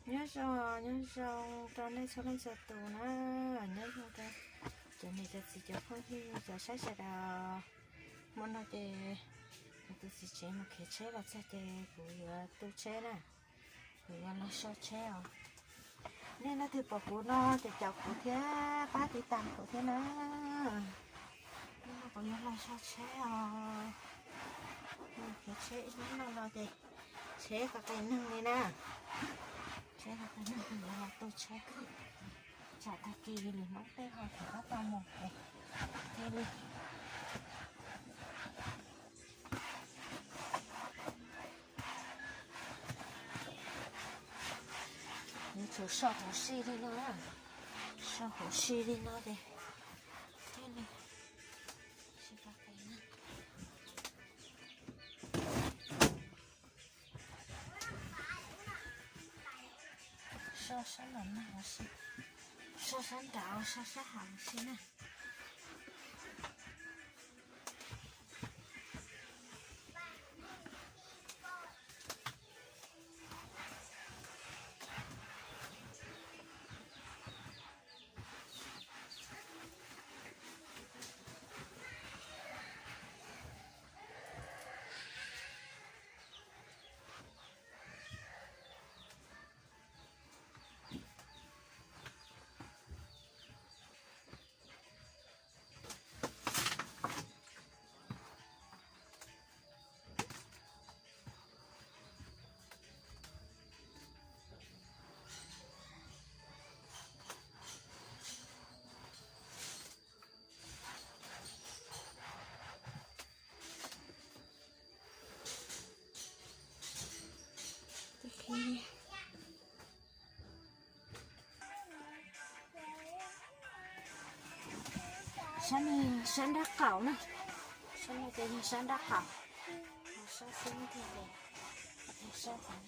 Nyob zoo, nyob zoo rau nej txhua leej txhua tus na, nyob zoo rau cov niam cov txiv cov phooj ywg cov saib sawv daws. Hmo no ces kuv tus txiv tsev mus khiav tsheb los txog ces kuv yuav tu tsheb na, kuv yuav los so tsheb os. Nej leej twg pom kuv no ces caum kuv thiab pab tiv tas kuv thiab na. Hnub no kuv yuav los so tsheb os. Mus khiav tsheb ib hnub no los ces tsheb qas qas neeg li na. Tsheb qas qas neeg, kuv yuav los tu tsheb. Tsam tag kis lwm hnub tej ho thaum koj tau mus es thiaj li. Yuav tsum so huv si li no, so huv si li no ces thiaj li tsis qas qas neeg. So sab nram no huv si, so sab nrad, so sab hauv huv si na. Sab no yog sab nrab qaum na, sab no ces yog sab nrab qaum, sab xub ntiag ces yog sab qaum.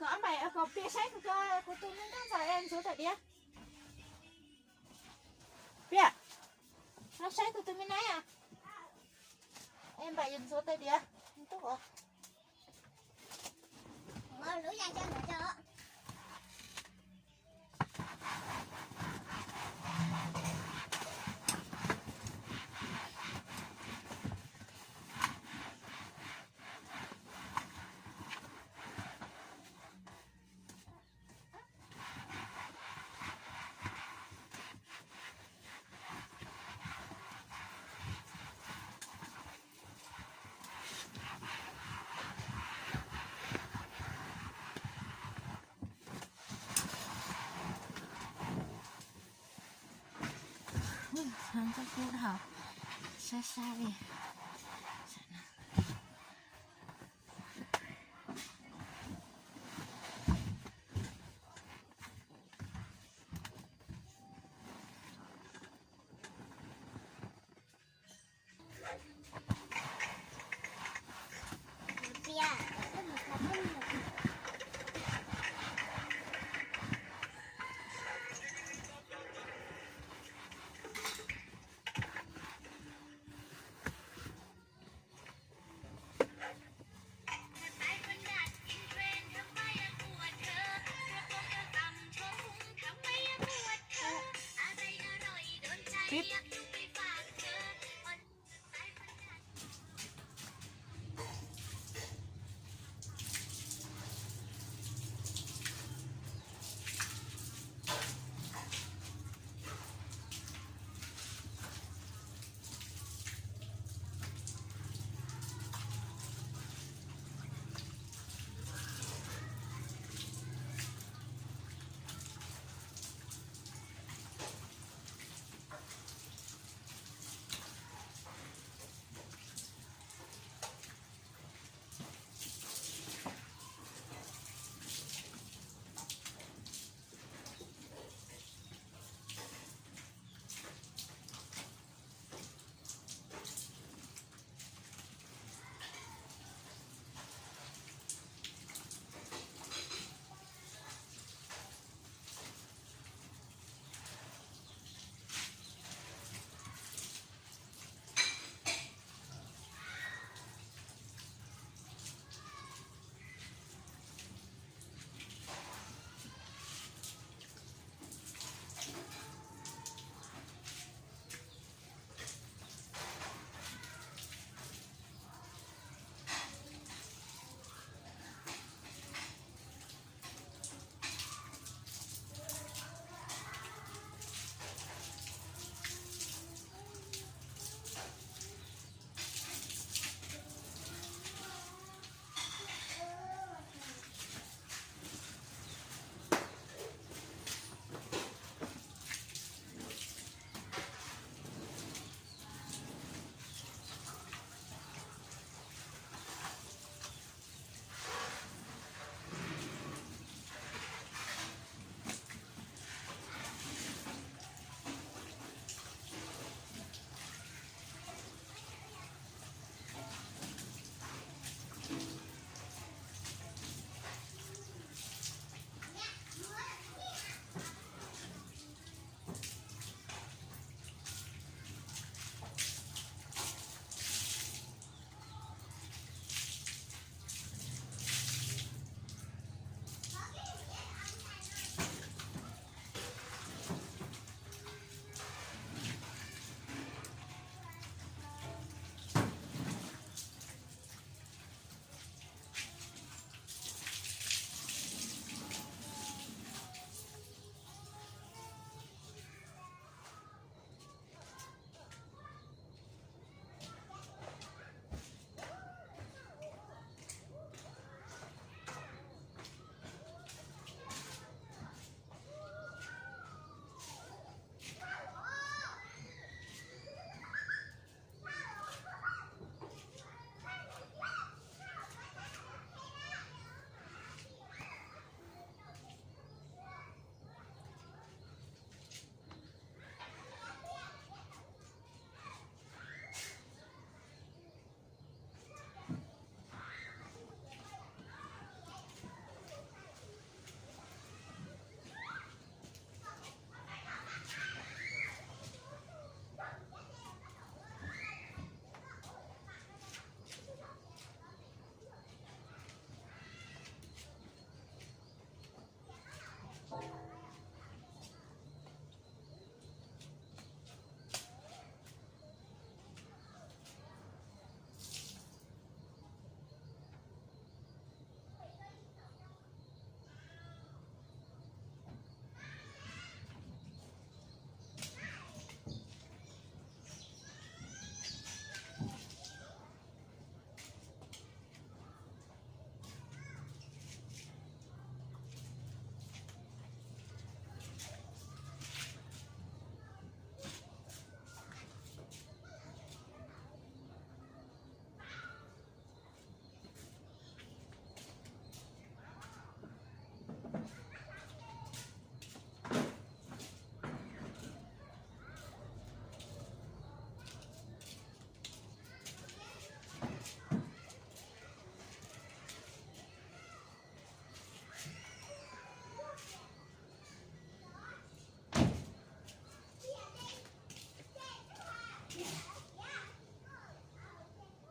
Kom Npaim, kom Piam saib kuv, kuv tus me nkauj ntxawm es ntxuav tawm diav. Piam, los saib kuv tus me naib a. Es Npaim yuav ntxuav tawm diav. Ntxuav kub dhau, sab sab li. Pib,